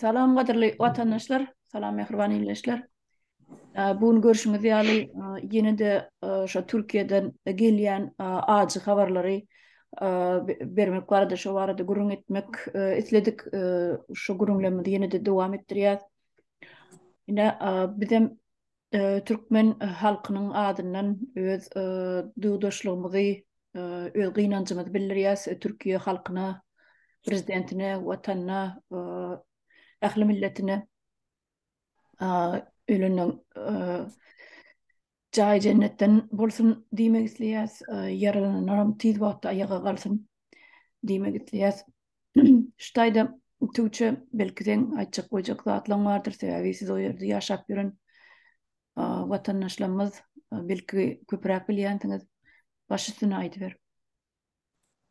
Salam gadyrly watandaşlar, salam mähriban ildeşler. Bu gün görşüňiz ýaly ýene-de şo Türkiýeden gelýän ajy habarlary bermek barada, şo barada gürrüň etmek isledik. Şo gürrüňlerimizi ýene-de dowam etdirýäs. Ine, bizem türkmen halkynyň adyndan öz duýgudaşlygymyzy, öz gynanjymyzy bildirýäs Türkiýe halkyna, prezidentine, watanyna, ähli milletine. Öleniň jaýy jennetden bolsun diýmek isleýäs. Ýaralananlaram tiz wagtda aýaga galsyn diýmek isleýäs. Şu taýda Tuğçe belki seň aýtjak boljak zatlaň bardyr, sebäbi siz o ýerde ýaşap ýören watandaşlarymyz belki köpräk bilýänsiňiz. Baş üstüne aýdyber.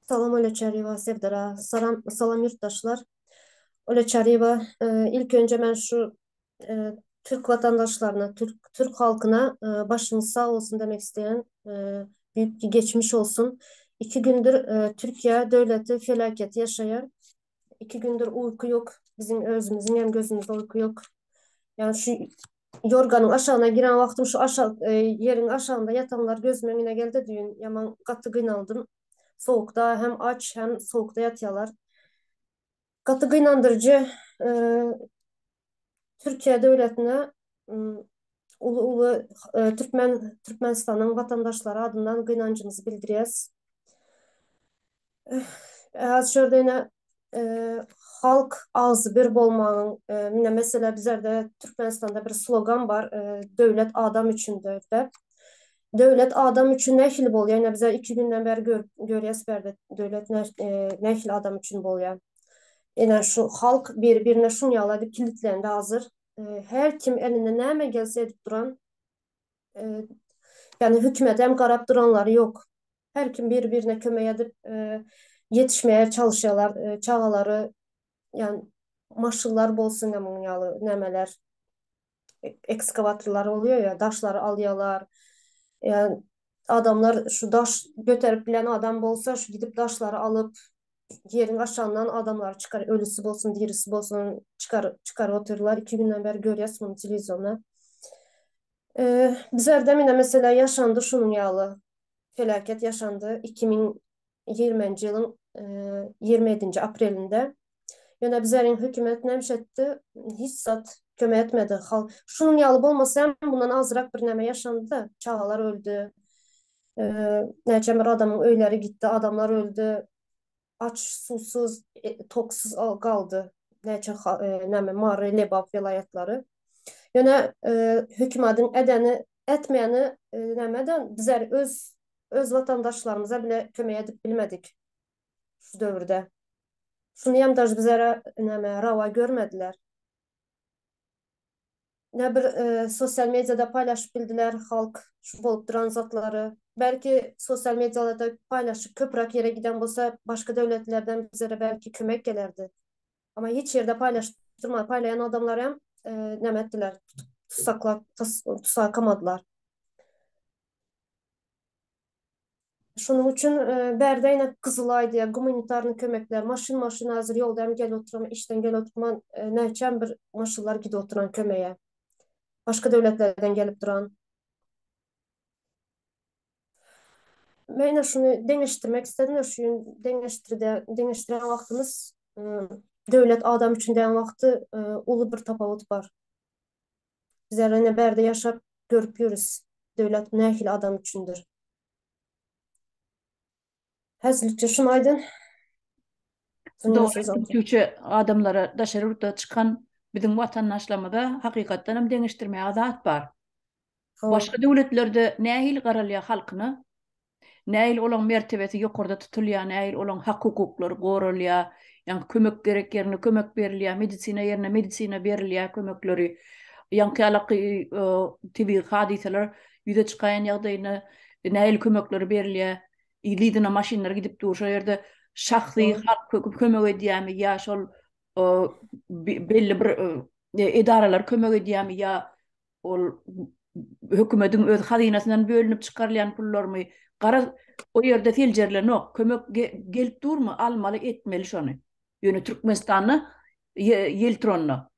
Salam Olya Çaryýewa Serdara, salam salam ýurtdaşlar. Olya Çaryýewa, ilk önce men şu türk watandaşlaryna, türk türk halkyna başyňyz sag bolsun demek isleýän. Büyük geçmiş olsun. İki gündür Türkiye döwleti felaketi ýaşaýar. İki gündür uyku yok. Bizim özümüzün hem gözümüzde uyku yok. Yani şu Ýorganyň aşagyna giren wagtym şu aşak ýeriň aşagynda ýatanlar gözümiň öňüne geldi düýn ýaman gaty gynaldym. Sowukda hem aç hem sowukda ýatýalar. Gaty gynandyryjy Türkiýe döwletine uly uly türkmen Türkmenistanyň watandaşlary adyndan gynanjymyzy bildirýäs. Häzir şu ýerde ýene halk agzybir bolmagyň, mine meselä bizlerde Türkmenistanda bir slogan bar, Döwlet adam üçindir diýip. Döwlet adam üçin nähili bolýar? Ine bizler iki günden bäri görüp görýäs bärde döwlet nähili adam üçin bolýar. Ine şu halk biri-birine şuň ýaly edip kilitlendi hazir. Her kim eline näme gelse edip duran. Ýagny hökümete hem garap duranlary ýok. Her kim bir-birine kömek edip ýetişmäge çalyşýarlar. Çagalary ýagny maşynlar bolsun ýa munuň ýaly nämeler ekskawatorlar bolýar ýa daşlary alýarlar. Ýa adamlar şu daş göterip bilen adam bolsa şu gidip daşlary alyp ýeriň aşagyndan adamlary çykar ölüsi bolsun dirisi bolsun çykar çykaryp otyrlar. Iki günden bäri görýäs muny telewizionda. Bizlerde mine mesela ýaşandy şunuň ýaly. Feläket ýaşandy 2020-nji ýylyň 27-nji aprelinde. Ýöne bizleriň hökümet näme etdi? Hiç zat kömek etmedi. Halk şunuň ýaly bolmasa hem bundan azrak bir näme ýaşandy-da. Çagalar öldi. Näçe bir adamyň öýleri gitdi, adamlar öldi. Aç, susuz, toksuz galdy. Näçe näme Mary, Lebap welaýatlary. Ýöne hökümediň edeni, etmeýäni nämeden bizler öz öz watandaşlarymyza bile kömek edip bilmedik şu döwürde. Şuny hem daž bizlere näme rawa görmediler. Ne bir sosial mediada paýlaşyp bildiler halk şu bolup duran zatlary. Belki sosial medialarda paýlaşyp köpräk ýere giden bolsa başga döwletlerden bizlere belki kömek gelerdi. Ama hiç ýerde paýlaşyp durmady. Paýlaýan adamlary hem näme etdiler? Tutsaklap, tussag kamadylar. Şonuň üçin bärde ýene Gyzylaý diýýär, gumanitarny kömekler, maşyn-maşyn häzir ýolda hem gelip oturan, işden gelip oturman näçem bir maşynlar gidip oturan kömege. Başga döwletlerden gelip duran. Men ýene şuny deňeşdirmek istedim, şu gün deňeşdirde, deňeşdiren wagtymyz döwlet adam üçin diýen wagty uly bir tapawut bar. Bizler ine bärde ýaşap görüp ýörüs, döwlet nähili adam üçindir. Häzirlikçe şuny aýdyn. Dogry, Tüwçe adamlara daşary ýurtda çykan biziň watandaşlarymyza hakykatdan hem deňeşdirmäge zat bar. Başga döwletlerde nähili garalýar halkyna? Nähili olaň mertebesi ýokarda tutulýar, nähili olaň hak-hukuklary goralýar, ýaňky kömek gerek ýerinde kömek berilýär, medisina ýerinde medisina berilýär kömekleri. Ýaňky ýalaky tebigy hadysalar ýüze çykaýan ýagdaýynda nähili kömekleri berilýär. Yzly-yzyna maşynlar gidip dur, şo ýerde şahsy halk kömek edýärmi ýa şol belli bir edaralar kömek edýärmi ýa Ol hökümetiň öz hazynasyndan bölünip çykarylýan pullarmy? Garaz, o ýerde seljerilenok. Kömek gelip durmy, almaly, etmeli şony. Ýöne Türkmenistanda. Ýel turanda.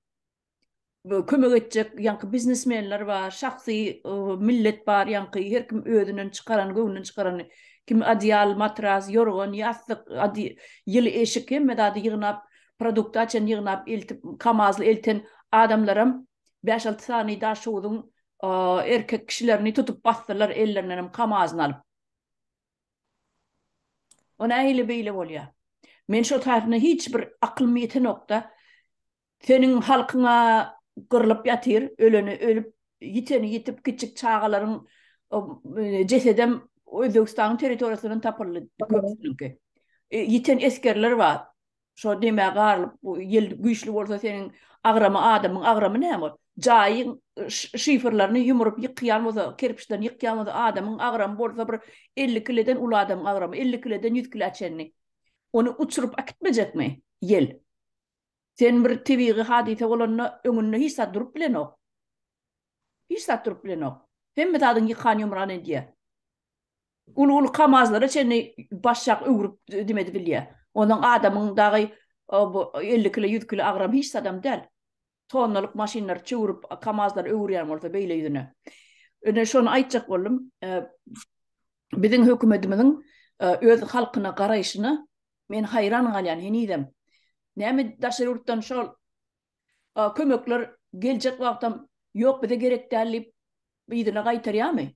Kömek etjek ýaňky biznesmenler bar, şahsy millet bar, ýaňky her kim özünden çykaran, göwnünden çykarany, kim odýal, matras, ýorgan, ýassyk, ýyly eşik hemme zady ýygnap, produkta çenli ýygnap eltip, kamazly elten adamlaram bäş-alty sany Daşoguzyň erkek kişilerini tutup basdylar, ellerindenem kamazyny alyp. O nähili beýle bolýar? Men şo taýsyna hiç bir akylym ýetenokda. Seniň halkyňa gyrlyp ýatyr, öleni ölüp, ýiteni ýitip, kiçjik çagalaryň jesedem Özbegistanyň territoriýasyndan tapyldy köpüsiniňki. Ýiten esgerler bar. Şo demä garylyp, ýel güýçli bolsa seniň agramy adamyň agramy näme ol? Jaýyň şifrlerini ýumuryp ýykýan bolsa, kerpiçlerini ýykýan bolsa adamyň agramy bolsa bir 50 kileden uly adamyň agramy, 50 kileden 100 kilä çenli. Ony uçuryp äkitmejekmi ýel? Sen bir tebigy hadysa bolanda öňünde hiç zat durup bilenok. Hiç zat durup bilenok. Hemme zadyň ýykan-ýumran edýär. Uly-uly kamazlara çenli başjak öwrüp dimedi bilýär. Onuň adamyň dagy bu 50 kilo, 100 kilo agram hiç zadam däl. Tonnalyk maşynlary çöwrüp, kamazlary öwürýän bolsa beýle ýüzüne. Ine şony aýtjak boldum. Biziň hökümetimiziň öz halkyna garaýşyna men haýran galýan henizem. Näme daşary ýurtdan şol kömekler geljek wagtam ýok bize gerek däl diýip yzyna gaýtarýarmy?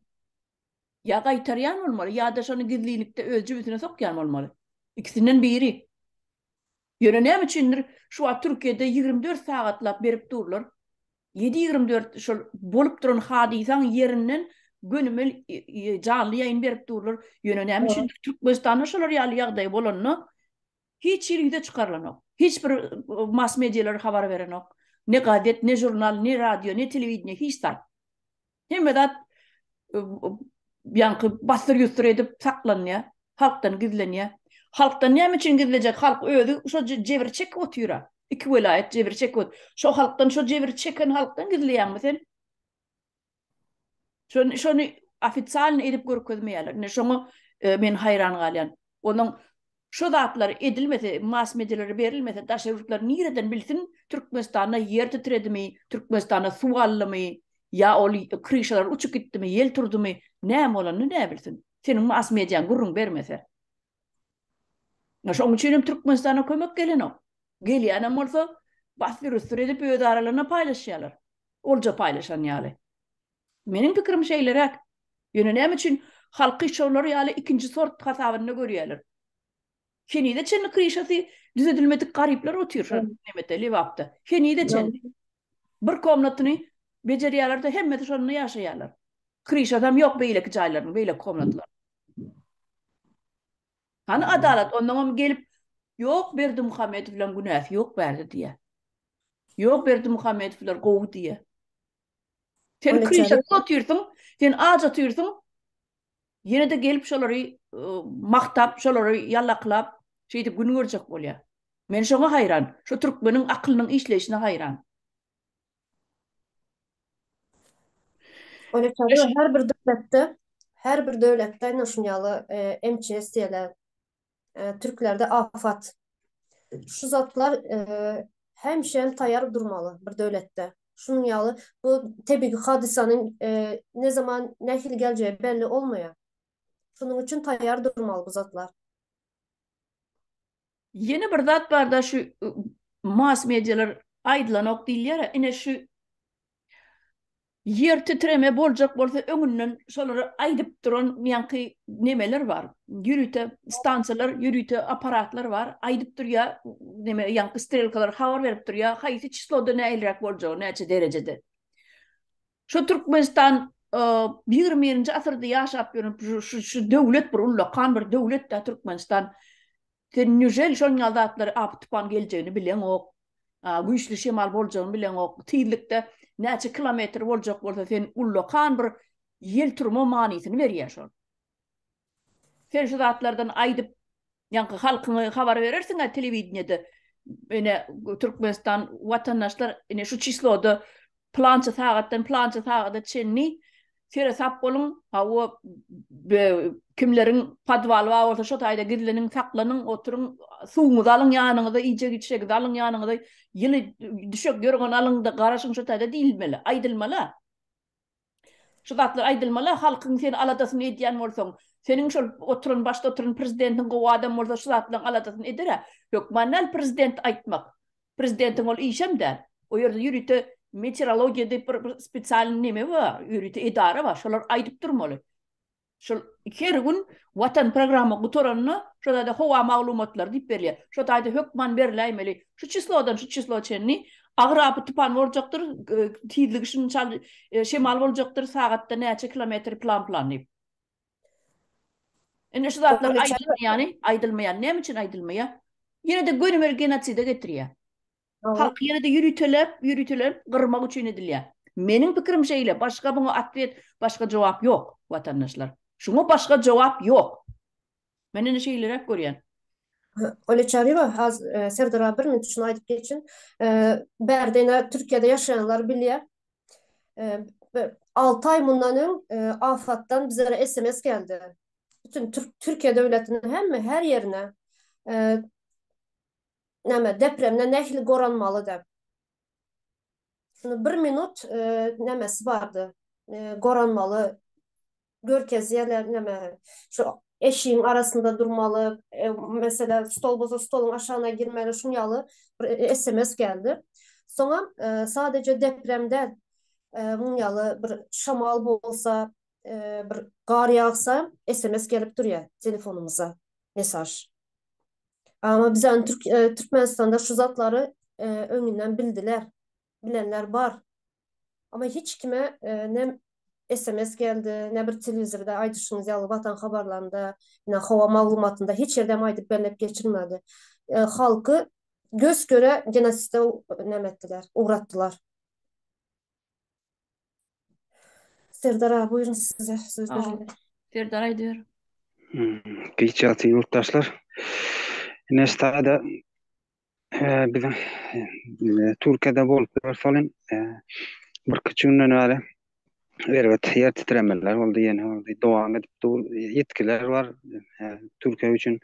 Ýa gaýtarýan bolmaly, ýa-da şony gizlinlikde öz jübüsine sokýan bolmaly. Ikisinden biri. Ýöne näme üçindir şu wagt Türkiýede 24 sagatlap berip durlar. 7-24 şol bolup duran hadysaň ýerinden gönümel janly ýaýyn berip durlar. Ýöne näme üçindir Türkmenistanda şolar ýaly ýagdaý bolanda hiç hili ýüze çykarylanok. Hiç bir mass medialar habar berenok. Ne gazet, ne žurnal, ne radio, ne telewideniýe hiç zat. Hemme zat ýaňky bassyr-ýussur edip saklanýar, halkdan gizlenýär. Halkdan näme üçin gizlejek? Halk özi şo jebiri çekip otyr-a. Iki welaýat jebir çekip otyr. Şo halkdan, şo jebiri çeken halkdan gizleýäňmi sen? Şony, şony ofitsialny edip görkezmeýärler. Ine şoňa men haýran galýan. Onuň Şu zatlar edilmese, mass medialara berilmese daşary ýurtlar nireden bilsin Türkmenistanda ýer titredimi, Türkmenistanda suw aldymy, ýa ol kryşalar uçup gitdimi, ýel turdumy, näme bolanyny nä bilsin. Seniň mass mediaň gürrüň bermese. Şoň üçin hem Türkmenistana kömek gelenok. Gelýänem bolsa bassyr-üssür edip öz aralarynda paýlaşýarlar. Olja paýlaşan ýaly. Meniň pikirim şeýleräk. Ýöne näme üçin halky şolar ýaly ikinji sort hasabynda görýärler? Henize çenli kryşasy düzedilmedik garyplar otyr şo nemede, Lebapda. Henize çenli. Bir komnatyny bejerýärler-de hemmesi şonda ýaşaýarlar. Kryşasam ýok beýleki jaýlaryň, beýleki komnatlaryň. Hany adalat? Onnoňam gelip, Ýok, Berdimuhamedowlaň günäsi ýok bärde diýýär. Ýok, Berdimuhamedowlar gowy diýýär. Sen kryşasyz otyrsyň, sen aç otyrsyň. Ýene-de gelip şolary maktap, şolary ýallaklap, şeýdip gün görjek bolýar. Men şoňa haýran. Şu türkmeniň akylynyň işleýşine haýran. Her bir döwletde, her bir döwletde ine şuny ýaly MÇS diýerler. Türklerde afat. Şu zatlar hemişe hem taýýar durmaly bir döwletde. Şunuň ýaly bu tebigy hadysanyň ne zaman nähili geljegi belli bolmaýar. Şunuň üçin taýýar durmaly bu zatlar. Ýene bir zat barda şu mass medialar aýdylanok diýilýär ine şu Ýer titreme boljak bolsa öňünden şolary aýdyp duran ýaňky nemeler bar. Ýörite stansiýalar, ýörite apparatlar bar. Aýdyp durýar, neme ýaňky strelkalar habar berip durýar, haýsy çisloda nähiliräk boljagy, näçe derejede. Şu Türkmenistan 21-nji asyrda ýaşap ýören şu şu döwlet bir ullakan bir döwlet-dä Türkmenistan. Sen nýužel şonuň ýaly zatlary apy-tupan geljegini bileňok. Güýçli şemal boljagyny bileňok. Tizlikde näçe kilometr boljak bolsa sen ullakan bir ýel turma manysyny berýär şol. Sen şu zatlardan aýdyp ýaňky halkyňa habar berersiň-ä telewideniýede. Ine Türkmenistan watandaşlar ine şu çisloda pylança sagatdan pylança sagada çenli. Seresap boluň, hawa, kimleriň podwaly bar bolsa şo taýda gizleniň, saklanyň, oturyň, suwuňyzy alyň ýanyňyza, iýjek-içjegiňizi alyň ýanyňyza, ýyly düşek, ýorgan alyň-da garaşyň şo taýda diýilmeli, aýdylmaly. Şu zatlar aýdylmaly, halkyň sen aladasyny edýän bolsaň, seniň şol oturan, başda oturan prezidentiň gowy adam bolsa şu zatlaryň aladasyny eder-ä. Hökman däl prezident aýtmak. Prezidentiň ol işem däl. O ýerde ýörite meteorologiýa diýip bir bir spesialnyý neme bar, ýörite edara bar, şolar aýdyp durmaly. Şol her gün Watan programma gutaranda şo taýda howa maglumatlary diýip berilýär. Şo taýda hökman beriläýmeli. Şu çislodan şu çislo çenli agyr apy-tupan boljakdyr, tizligi şunça şemal boljakdyr, sagatda näçe kilometr plan-plan diýip. Indi şu zatlar aýdylmaýany, aýdylmaýan. Näme üçin aýdylmaýar? Ýene-de gönümel genoside getirýär. Halky ýene-de ýöriteläp, ýöriteläp gyrmak üçin edilýär. Meniň pikirim şeýle, başga muňa otwet, başga jogap ýok, watandaşlar. Şuňa başga jogap ýok. Men indi şeýleräk görýän. Olya Çaryýewa, az Serdar abi bir minut şuny aýdyp geçin. Bärde ine Türkiýede ýaşaýanlar bilýär. 6 aý mundan öň AFAD-dan bizlere SMS geldi. Bütün Türkiýe döwletiniň hemme her ýerine näme depremden nähili goranmaly diýip. Şuny bir minut nämesi bardy. Goranmaly görkezýärler näme şu eşigiň arasynda durmaly, meselem stol bolsa stoluň aşagyna girmeli şuň ýaly bir SMS geldi. Soňam sadece deprem däl, muň ýaly bir şamal bolsa, bir gar ýagsa SMS gelip durýar telefonymyza mesaj. Ama bizäni Türkmenistanda şu zatlary öňünden bildiler. Bilenler bar. Ama hiç kime ne SMS geldi, ne bir telewizorda aýdyşyňyz ýaly Watan habarlarynda, ne howa maglumatynda hiç ýerde hem aýdyp belläp geçirmedi. Halky gös göre genoside näme etdiler, ugratdylar. Serdar aga buýrun size söz berildi. Serdar aýdyber. Giç ýagty ýurtdaşlar. Ine şu Biziň Türkiýede bolup ýörselim, birküç günden bäri erbet ýer titremeler boldy, ýene boldy, dowam edip dur, ýitgiler bar. Türkiýe üçin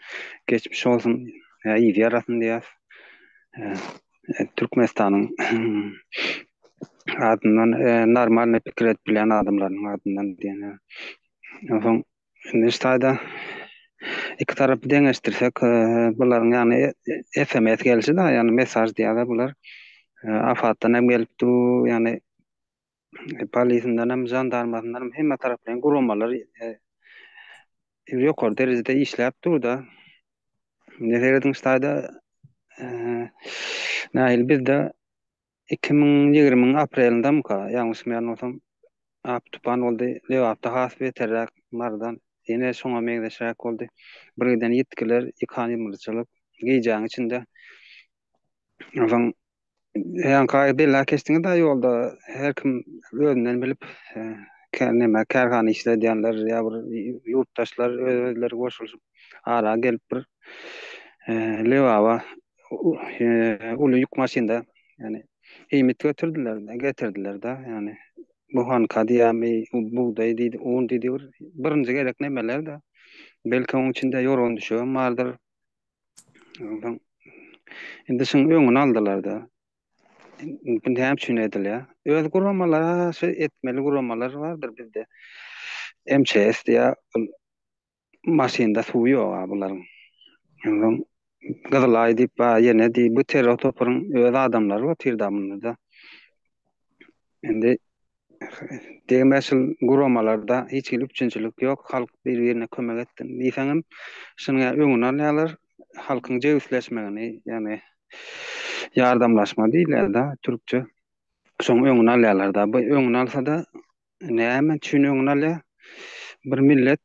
geçmiş bolsun, yzy ýarasyn diýýäs. Türkmenistanyň adyndan normalny pikir edip bilýän adamlaryň adyndan diýen. Onsoň Indi şu taýda iki tarapy deňeşdirsek, bularyň ýagny SMS gelşi-de, ýagny mesaj diýýärler bular. AFAD-dan hem gelip dur, ýagny polisinden hem, žandarmasyndan hem hemme taraplaýyn guramalar ýokary derejede işläp dur-da. Indi serediň şu taýda nähili bizde 2020-iň aprelindemika, ýalňyşmaýan bolsam, ap-tupan boldy. Lebapda has beterräk, Marydan ýene şoňa meňzeşräk boldy. Bir giden ýitgiler, ýykan-ýumurçylyk gijäň içinde. Onsoň ýaňky belläp geçdiňiz-dä ýolda her kim özünden bilip, neme, kärhana işledýänler ýa bir ýurtdaşlar öz-özleri goşulyşyp ara gelip bir Lebaba uly ýük maşynda ýagny iýmit götürdiler, getirdiler-de, ýagny buhanka diýýärmi, bugdaý diýdi, un diýdi bir birinji gezek nemeler-de. Belki onuň içinde ýorgan düşegem bardyr. Onsoň indi şuň öňüni aldylar-da. Bu näme üçin edilýär? Öz guramalar, şu etmeli guramalar bardyr bizde. MÇS diýýär, ol Maşynda suwy ýok-a bularyň. Onsoň Gyzylaý diýip bar, ýene diý, bu terror toparyň öz adamlary otyr-da munda-da. Indi degme şul guramalarda hiç hili üpjünçilik ýok, halk bir-birine kömek etsin diýseňem, şunuň ýaly öňüni alýarlar, halkyň jebisleşmegini, ýagny ýardamlaşma diýilýär-de türkçe. Şoň öňüni alýarlar-da. Bu öňüni alsa-da Näme üçin öňüni alýar? Bir millet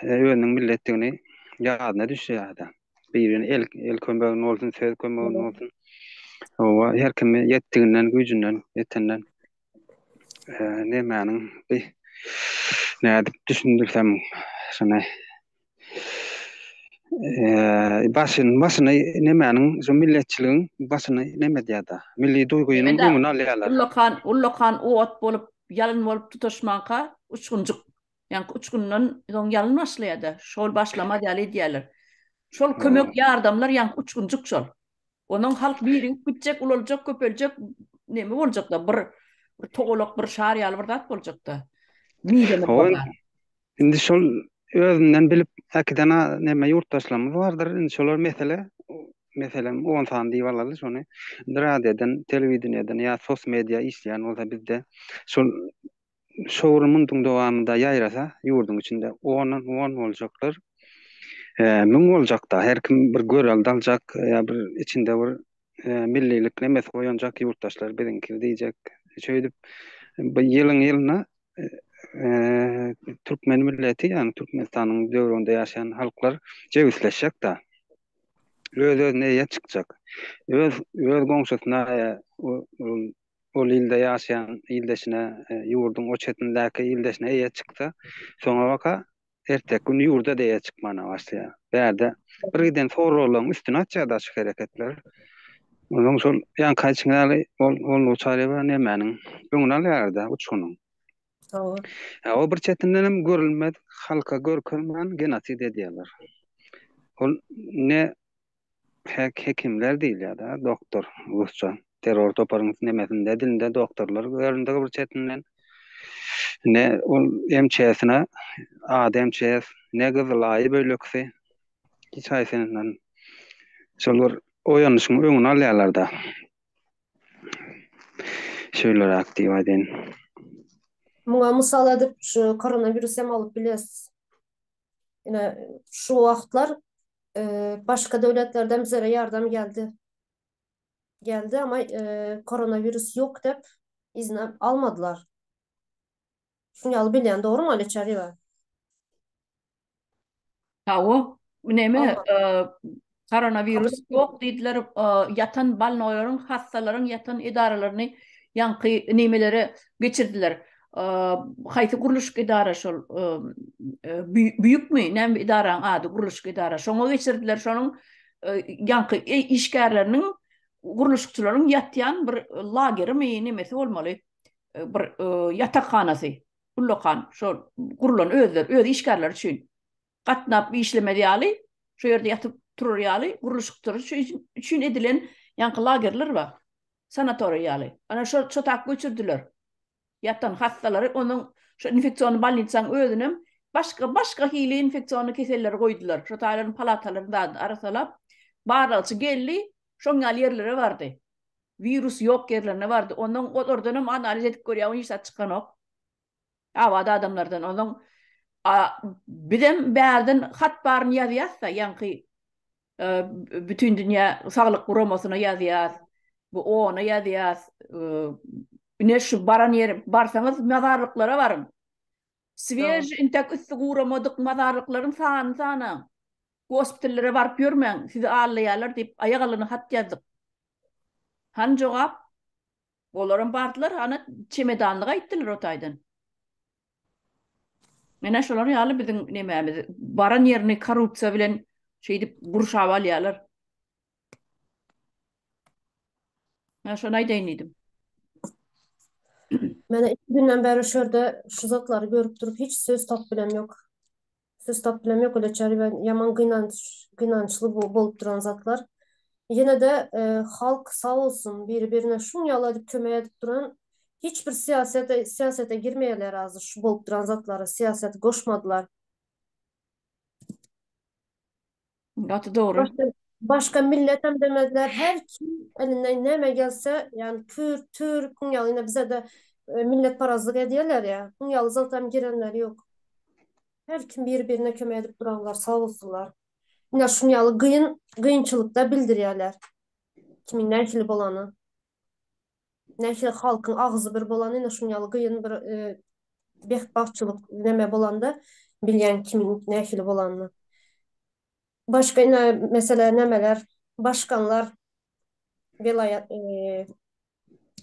özüniň milletdigini ýadyna düşýär-de. Bir-birine el, el kömegini bolsun, söz kömegini bolsun. Hawa, her kimi ýetdiginden, güýjünden, ýetenden nemäniň bir nädip düşündirsem şuny Başyny, başyny nemäniň, şu milletçiligiň başyny neme edýär-de, milli duýgynyň öňüni alýarlar. Ullakan, ullakan ot bolup. ýalyn bolup tutaşmanka uçgunjyk, ýaňky uçgundan soň ýalyn başlaýar-da, şol başlamaz ýaly edýärler. Şol kömek, ýardamlar ýaňky uçgunjyk şol. Onuň halk birigip gitjek, ulaljak, köpeljek, neme boljakda, bir bir togalak, bir şar ýaly bir zat boljakda. Mizemez bir zat. Indi şol özünden bilip äkiden neme ýurtdaşlarymyz bardyr. Indi şolar mesele, meselem on sany diýip alaly şony. Indi radiodan, telewideniýeden ýa sos media işleýän bolsa bizde şol şo bir munduň dowamynda ýaýrasa ýurduň içinde ondan on boljaklar. 1000 boljakda her kim bir görelde aljak ýa bir içinde bir millilik nemesi oýanjak ýurtdaşlar biziňki diýjek. Şeýdip bu ýylyň ýylyna türkmen milleti, ýagny Türkmenistanyň döwründe ýaşaýan halklar jebisleşjek-de. Öz-özüne eýe çykjak. Öz öz goňşusyna ol ilde ýaşaýan ildeşine, ýurduň o çetindäki ildeşine eýe çyksa, soňabaka erteki gün ýurda-da eýe çykmana başlaýar. Bärde bir giden soraglaryň üstüni açýar-da şu hereketler. Onsoň şol ýaňky aýdyşyň ýaly ol ol uçaryba nemäniň öňüni alýar-da uçgunyň. Hawa. Ýa o bir çetindenem görülmez, halka görkezmän genosid edýärler. Ol ne Hek hekimler diýilýär-dä, doktor rusça. Terror toparyň nemesinde, dilinde doktorlar göründigi bir çetinden. Ne ol MÇS-ine, ady MÇS, ne Gyzyl Aýy bölekisi. Hiç haýsyndan şol bir oýanyşyň öňüni alýarlar-da. Şeýleräk diýip aýdaýyn. Muňa mysal edip şu koronawirus hem alyp bileris. Ine şu wagtlar başga döwletlerden bizlere ýardam geldi. Geldi ama koronawirus ýok dep izin almadylar. Şuny ýaly bilýän dogrymy Ali Çaryýewa? Hawa, neme koronawirus ýok diýdiler, ýatan bolnoýlaryň, hassalaryň ýatan edaralaryny ýaňky nemelere geçirdiler. Haýsy gurluşyk edara şol büýükmi, näme edaraň ady gurluşyk edara, şoňa geçirdiler, şonuň ýaňky işgärleriniň, gurluşykçylaryň ýatýan bir lagerimi, nemesi bolmaly, bir ýatakhanasy, ullakan, şol gurlan özleri, öz işgärleri üçin. Gatnap işlemez ýaly, şo ýerde ýatyp turar ýaly gurluşykçylar üçin edilen ýaňky lagerler bar. Sanatoriý ýaly. Ana şo şo tak göçürdiler. Ýatan hassalary onuň şo infeksionny bolnitsaň özünem başga başga hili infeksionny keselleri goýdular. Şo taýlaryň palatalaryny zadyny arassalap, barlagçy geldi, şoň ýaly ýerlere bardy. Wirus ýok ýerlerine bardy. Ondan olardanam analiz edip görýär, hiç zat çykanok. Abat adamlardan onuň bizem bärden hat baryny ýazýas-da, ýaňky Bütindünýä saglyk guramasyna ýazýas, bu OON-a ýazýas. Ine şu baran ýer barsaňyz mazarlyklara baryň. Sveži intäk üsti guramadyk mazarlyklaryň sanyny sanaň. Gospitallere baryp ýörmäň, sizi aldaýarlar diýip aýak alyna hat ýazdyk. Hany jogap? Olaram bardylar, ana çemedanly gaýtdylar o taýdan. Menä şolar ýaly biziň nemämiz baran ýerini korrupsiýa bilen şeýdip gurşap alýarlar. Men şony aýdaýyn diýdim. Menä iki günden bäri şu ýerde şu zatlary görüp durup hiç söz tapyp bilem ýok. Söz tapyp bilem ýok öyle çary ben ýaman gynanç gynançly bu bolup duran zatlar. Ýene-de halk sag bolsun biri birine şuň ýaly edip kömek edip duran hiç bir syýasete syýasete girmeýärler azy şu bolup duran zatlara syýaseti goşmadylar. Gaty dogry. Başga, başga milletem demediler. Her kim elinden näme gelse, yani Kürt, Türk, bunun ýaly ýene bize-de e, milletparazlyk edýärler ýa. Bunun ýaly zatam girenleri ýok. Her kim bir-birine kömek edip duranlar sag bolsunlar. Ine şunun ýaly gyn, gynçylykda bildirýärler. Kimiň nähili bolany. Nähili halkyň agzy bir bolany ine şuň ýaly gyn bir e, betbagtçylyk neme bolanda bilýän kimiň nähili bolanyny. Başga ine mesele nemeler başkanlar welaýat e,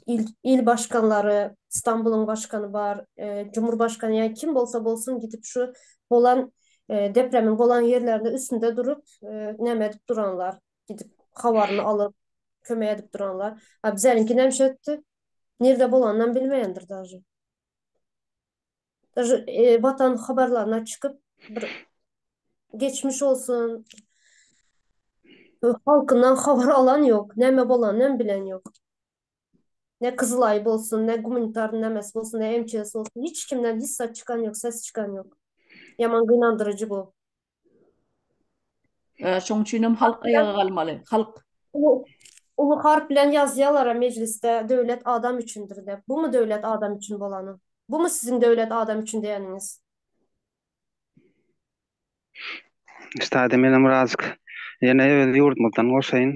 il, il başkanlary İstanbul'un başkanı bar, e, Cumhurbaşkanı yani kim bolsa bolsun gidip şu bolan e, depremin bolan yerlerinde üstünde durup e, neme edip duranlar gidip habaryny alyp kömek edip duranlar. A bizleriňki näme etdi? Nirde bolanynam bilmeýändir daže. Daže e, watan habarlaryna çykyp bir geçmiş olsun halkyndan habar alan ýok, näme bolanyny hem bilen ýok. Ne Kızılay bolsun, ne gumanitar nemesi bolsun, ne MÇS bolsun. Hiç kimden hiç zat çykan ýok, ses çykan ýok. Ýaman gynandyryjy bu. Şoň üçin hem halk aýaga galmaly. Halk. Uly harp bilen ýazýalara mejlisde döwlet adam üçindir diýip. Bumy döwlet adam üçin bolany? Bumy siziň döwlet adam üçin diýeniňiz? Üstady menem birazjyk ýene öz ýurdumyzdan goşaýyn.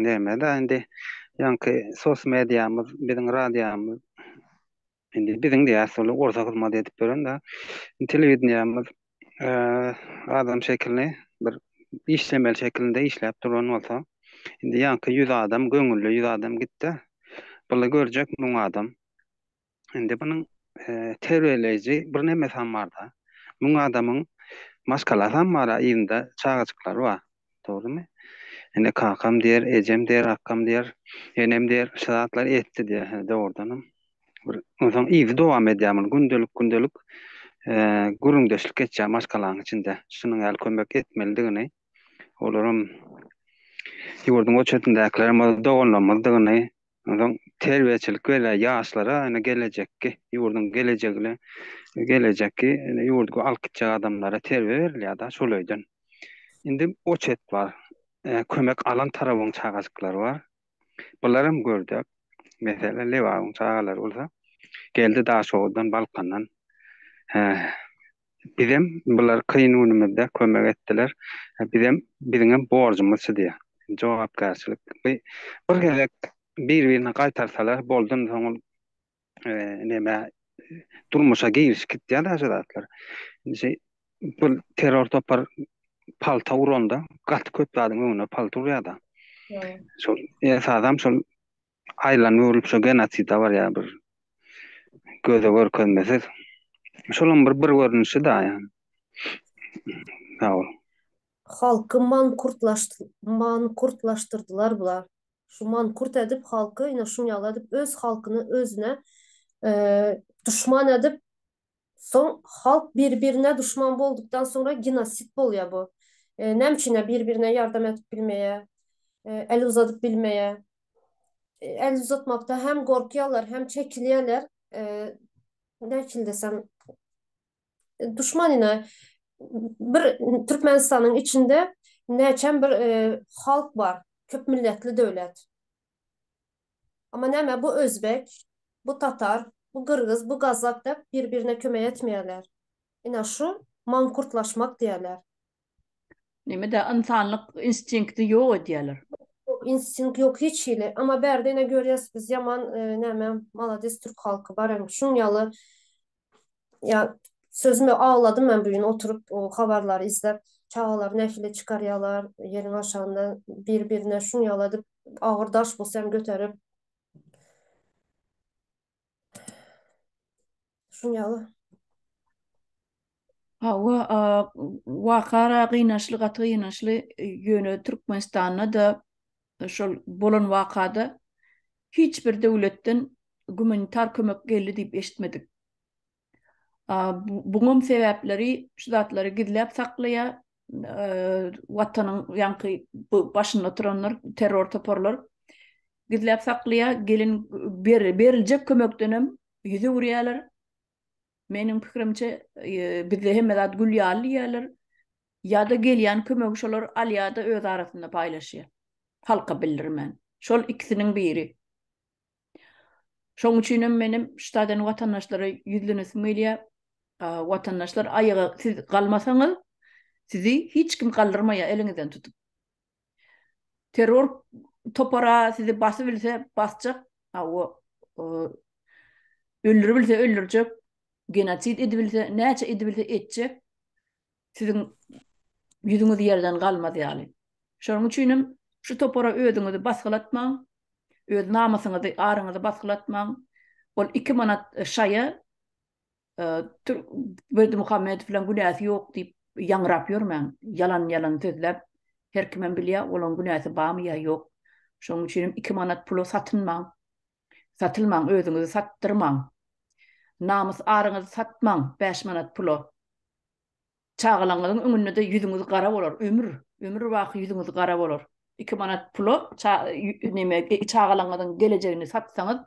Näme-de indi ýaňky sos mediamyz, biziň radiomyz indi biziň diýýäs ol orsa hyzmat edip ýören-de. Telewideniýemiz adam şekilini bir işlemeli şekilinde işläp duran bolsa, indi ýaňky 100 adam göňülli 100 adam gitdi. Buly görjek 1000 adam. Indi bunuň terbiýeleýji bir nemesam bar-da. Müň adamyň maşgalasam bar-a, yzynda çagajyklary bar. Dogrumy? Indi kakam diýer, ejem diýer, akgam diýer, enem diýer, şu zatlary etdi diýer. Hä, dogrudanam. Bir onsoň yzy dowam edýär muny. Gündelik-gündelik gürrüňdeşlik geçýär maşgalaň içinde. Şunuň ýaly kömek etmelidigini, olaram ýurduň o çetindäkilerem doganlarymyzdygyny Onsoň terbiýeçilik berýär ýaşlara, ine gelejekki, ýurduň gelejegine, gelejekki, ine ýurdy alyp gitjek adamlara terbiýe berilýär-de şol öýden. Indi o çet bar, kömek alan tarabyň çagajyklary bar. Bularam gördük. Meselem, Lebabyň çagalary bolsa, geldi Daşoguzdan, Balkandan. Bizem bular kyn günümizde kömek etdiler. Bizem biziňem borjumyz şu diýýär. Jogapkärçilik. Bu bir gezek bir-birine gaýtarsalar boldy soň ol neme durmuşa girişip gitýär şu zatlar. Indi şey bu terror topar palta uranda gaty köp zadyň öňüne palta urýar-da. Şol esasam şol aýlanyp öwrülip şo genoside barýar bir göze görkezmesiz. Şolam bir bir görnüşi da ýa. Sag bol. Halky mankurtlaşdyrdylar bular. Şu mankurt edip halky ine şuň ýaly edip öz halkyny özüne duşman edip Soň halk bir-birine duşman boldukdan soňra genosid bolýar bu. Näme üçin bir-birine ýardam edip bilmeýär, el uzadyp bilmeýär. El uzatmakda hem gorkýarlar, hem çekilýärler. Nähili desem, duşman ine bir Türkmenistanyň içinde näçem bir halk bar, köp milletli döwlet. Amma näme bu özbek, bu tatar, bu gyrgyz, bu gazak dep bir-birine kömek etmeýärler. Ine şu mankurtlaşmak diýerler. Neme-de ynsanlyk instinkti ýok edýärler. Ýok instinkt ýok hiç hili. Amma bärde ine görýäs biz ýaman näme malades türk halky bar hem şuň ýaly Ýa sözüme agladym men bu gün oturyp o habarlary izläp çagalary nähili çykarýalar ýeriň aşagyndan bir birine şuň ýaly edip agyr daş bolsa hem göterip şuň ýaly. Hawa, waka gynançly, gaty gynançly, ýöne Türkmenistanda-da şol bolan wakada hiç bir döwletden gumanitar kömek geldi diýip eşitmedik. Buňam sebäpleri şu zatlary gizläp saklaýar. Watanyň ýaňky bu başynda oturanlar, terror toparlar gizläp saklaýar. Gelin beriljek kömekdenem ýüz öwürýärler. Meniň pikirimçe, bizde hemme zat gül ýaly diýýärler. Ýa-da gelýän kömegi şolar alýar-da öz arasynda paýlaşýar. Halka bildirmän. Şol ikisiniň biri. Şoň üçinem menem şu taýdan watandaşlara ýüzlenesim gelýär. Watandaşlar aýaga siz galmasaňyz, sizi hiç kim galdyrmaýar eliňizden tutup. Terror topara sizi basybilse basjak, hawa, öldüribilse öldürjek, genosid edibilse, näçe edibilse etjek. Siziň ýüzüňiz ýerden galmaz ýaly. Şonuň üçinem şu topara özüňizi basgylatmaň, öz namysyňyzy, aryňyzy basgylatmaň. Ol iki manat şaýa Berdimuhamedow bilen günäsi ýok diýip ýaňrap ýörmäň. Ýalan-ýalan sözläp, her kimem bilýär, olaň günäsi barmy ýa ýok. Şonuň üçinem iki manat pula satynmaň. Satylmaň, özüňizi satdyrmaň. Namys aryňyzy satmaň bäş manat pula. Çagalaňyzyň öňünde-de ýüzüňiz gara bolar, ömür, ömür baky ýüzüňiz gara bolar. Iki manat pula neme çagalaňyzyň gelejegini satsaňyz,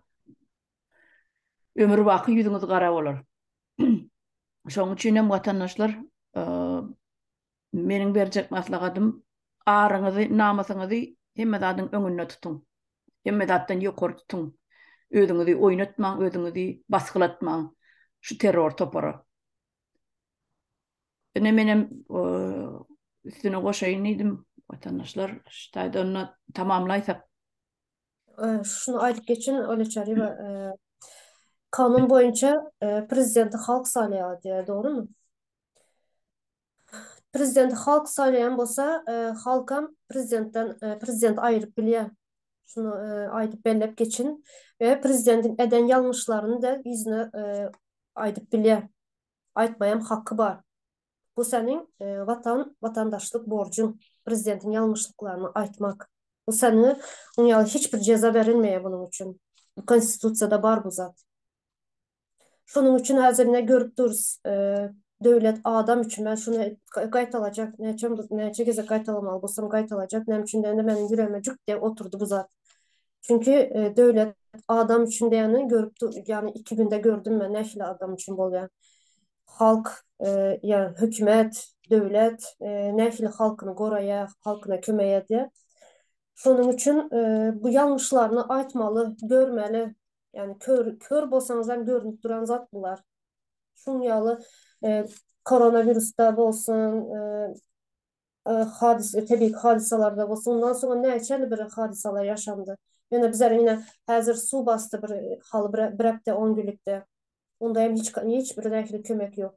ömür baky ýüzüňiz gara bolar. Şonuň üçin hem watandaşlar, meniň berjek maslahatym, aryňyzy, namysyňyzy hemme zadyň öňünde tutuň. Hemme zatdan ýokary tutuň. Özüňizi oýnatmaň, özüňizi basgylatmaň şu terror topara. Ine menem üstüne goşaýyn diýdim watandaşlar. Şu taýda onda tamamlaýsak. Şuny aýdyp geçin Olya Çaryýewa, kanun boýunça prezidenti halk saýlaýar diýýär, dogrymy? Prezidenti halk saýlaýan bolsa, halkam prezidentden prezidenti aýyryp bilýär. Şuny aýdyp belläp geçin we prezidentiň eden ýalňyşlaryny-da ýüzüne aýdyp bilýär. Aýtmaýam haky bar. Bu seniň watan, watandaşlyk borjuň, prezidentiň ýalňyşlyklaryny aýtmak. Bu seni, muň ýaly hiç bir jeza berilmeýär bunuň üçin. Bu konstitusiýada bar bu zat. Şonuň üçin häzir ine görüp durus, döwlet adam üçin, men şuny gaýtalajak, näçe näçe gezek gaýtalamaly bolsam gaýtalajak, näme üçin diýende meniň ýüregime jük diýip oturdy bu zat. Çünki döwlet adam üçin diýeni görüp ýagny iki günde gördüm men nähili adam üçin bolýar. Halk ýa hökümet, döwlet nähili halkyny goraýar, halkyna kömek edýär. Şonuň üçin bu ýalňyşlaryny aýtmaly, görmeli. Ýagny kör kör bolsaňyz hem görünip duran zat bular. Şuň ýaly koronawirusda bolsun, hadys tebigy hadysalarda bolsun, ondan soň näçeli bir hadysalar ýaşandy. Ýöne bizler ine häzir suw basdy bir haly bir, bir hepde on günlükde. Onda hem hiç hiç bir nähili kömek ýok.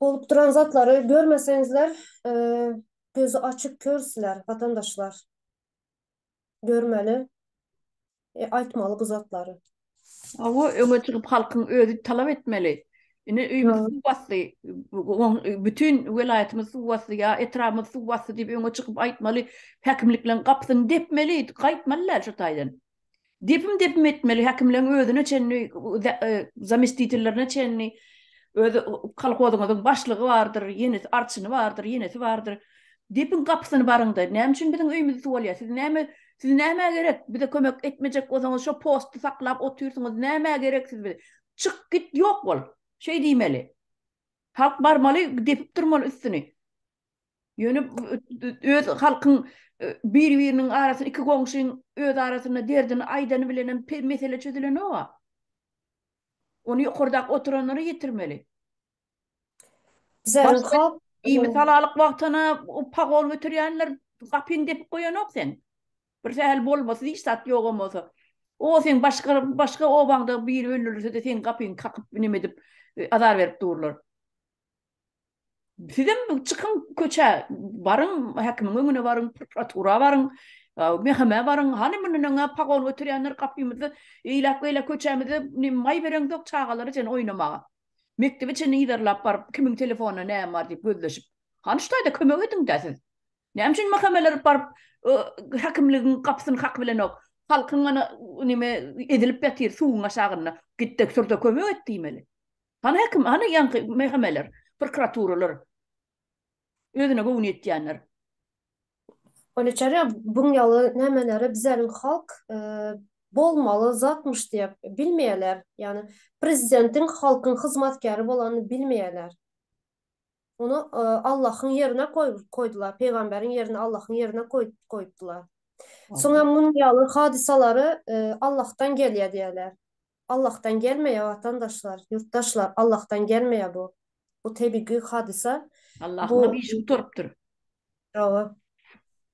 Bolup duran zatlary görmeseňizler, gözi açyk körsüler watandaşlar. Görmeli, e, aýtmaly bu zatlary. Hawa, öňe çykyp halkyň özi talap etmeli. Ine öýümiz suw basdy, bütin welaýatymyz suw basdy ýa etrabymyz suw basdy diýip öňe çykyp aýtmaly, häkimlikleriň gapysyny depmeli, gaýtmaly däl şu taýdan. Depim-depim etmeli, häkimleň özüne çenli, zamestitellerine çenli, öz kolhozyňyzyň başlygy bardyr, ýenesi arçyny bardyr, ýenesi bardyr. Depiň gapysyny baryňda, näme üçin biziň öýümizi suw alýar? Siz näme, siz nämä gerek? Bize kömek etmejek bolsaňyz, şo posty saklap otyrsyňyz, nämä gerek siz bize? Çyk git, ýok bol. Şeý diýmeli. Halk barmaly, depip durmaly üstüni. Ýöne öz halkyň bir-biriniň arasynda, iki goňşyň öz arasynda derdini aýdany bilenem mesele çözülenok-a. Ony ýokardaky oturanlara ýetirmeli. Bizäniň halk Iýmit halalyk wagtyna pagon göterýänler gapyňy depip goýanok seň. Bir sähel bolmasy hiç zat ýogam bolsa. O seň başga başga obaňda biri öldürilse-de seň gapyňy kakyp neme edip azar berip durlar. Sizem çykyň köçä baryň häkimiň öňüne baryň prokuratura baryň MHM baryň hany mundan öňe pagon göterýänler gapymyzda eýläk beýläk köçämizde maý bereňzok çagalara çenli oýnamaga. Mekdebe çenli yzarlap baryp kimiň telefonynda näme bar diýip gözleşip. Hany şu taýda kömek ediňdä siz. Näme üçin MHM-ler baryp häkimligiň gapysyny kakybilenok. Halkyň ana neme ezilip ýatyr suwuň aşagynda. Gitde şurda kömek et diýmeli. Hany häkim hany ýaňky MHM-ler, prokuraturalar. Özüne göwni ýetýänler. Oneçere buň ýaly nämeleri bizäriň halk bolmaly zatmyş diýip bilmeýärler. Ýagny prezidentiň halkyň hyzmatkäri bolanyny bilmeýärler. Ony Allahyň ýerine koýdular, pygamberiň ýerine Allahyň ýerine koýupdylar. Soňam muň ýaly hadysalary Allahdan gelýär diýýärler. Allahdan gelmeýär watandaşlar, ýurtdaşlar, Allahdan gelmeýär bu. Bu tebigy hadysa. Allahyň işi gutarypdyr. Hawa.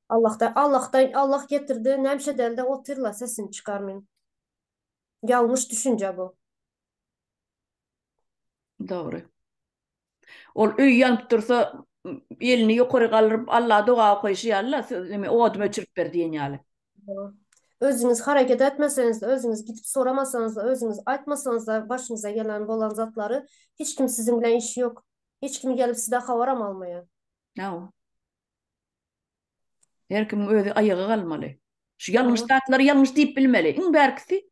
Allahdan, Allahdan, Allah getirdi, nämşe dälde otyrlar sesini çykarmyn. Ýalňyş düşünje bu. Dogry. Ol öý ýanyp dursa, elini ýokary galdyryp Allaha doga okaýşy ýaly-la, neme odumy öçürip ber diýen ýaly. Özüňiz hereket etmeseňiz-de, özüňiz gidip soramasaňyz-da, özüňiz aýtmasaňyz-da başyňyza gelen bolan zatlary hiç kim siziň bilen işi ýok. Hiç kim gelip sizden habaram almaýar. Hawa. Her kimiň özi aýaga galmaly. Şu ýalňyş zatlary ýalňyş diýip bilmeli. Iň bärkisi.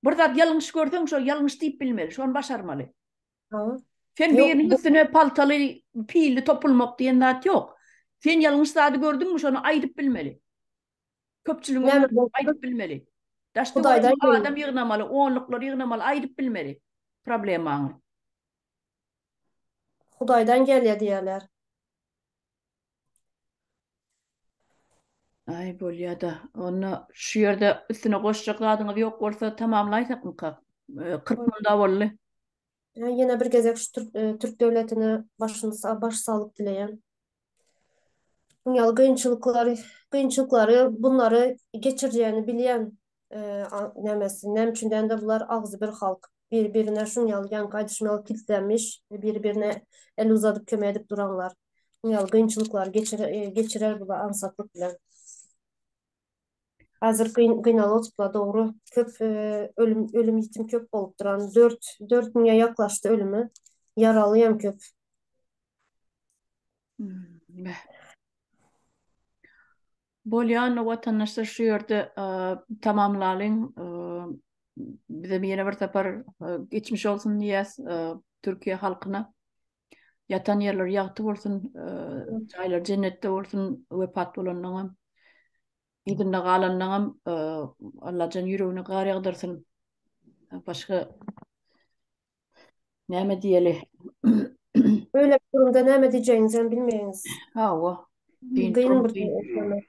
Bir zat ýalňyş görseň, şo ýalňyş diýip bilmeli, şony başarmaly. Hawa. Sen biriniň üstüne paltaly, pilli topulmak diýen zat ýok. Sen ýalňyş zady gördüňmi, şony aýdyp bilmeli. Köpçüligiň öňünde aýdyp bilmeli. Daş-töweregiňe adam ýygnamaly, onluklary ýygnamaly, aýdyp bilmeli problemaňy. Hudaýdan gelýär diýýärler. Aý bolýada. Onda şu ýerde üstüne goşjak zadyňyz ýok bolsa tamamlaýsakmyka? 40 munda boldy. Ýene bir gezek şu türk, türk döwletine başyny baş saglyk dileýän. Şuň ýaly kynçylyklary, kynçylyklary bunlary geçirjegini bilýän nämesi, näme üçin diýende bular agzybir halk. Bir-birine şuň ýaly ýaňky aýdyşym ýaly kiltlenmiş, bir-birine el uzadyp kömek edip duranlar. Şuň ýaly kynçylyklary geçir, geçirer bular aňsatlyk bilen. Häzir gyn, gynalyplar dogry. Köp ölüm, ölüm ýitim köp bolup duran. 4 4 müňe ýaklaşdy ölümi. Ýaraly hem köp. Hmm, Bolýa onda watandaşlar şu ýerde tamamlalyň. Bizem ýene bir sapar geçmiş olsun diýýäs Türkiýe halkyna. Ýatan ýerleri ýagty bolsun, jaýlary jennetde bolsun, wepat bolanlaryňam, yzynda galanlaryňam Allajan ýüregine gar ýagdyrsyn. Başga Näme diýeli? Öyle bir durumda näme diýjegiňizem bilmeýäňiz. Hawa. Gyn bir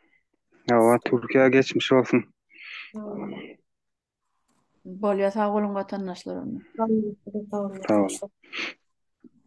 Hawa, Türkiýä geçmiş bolsun. Bolýa sag boluň watandaşlar onda. Sag boluň. Sag boluň.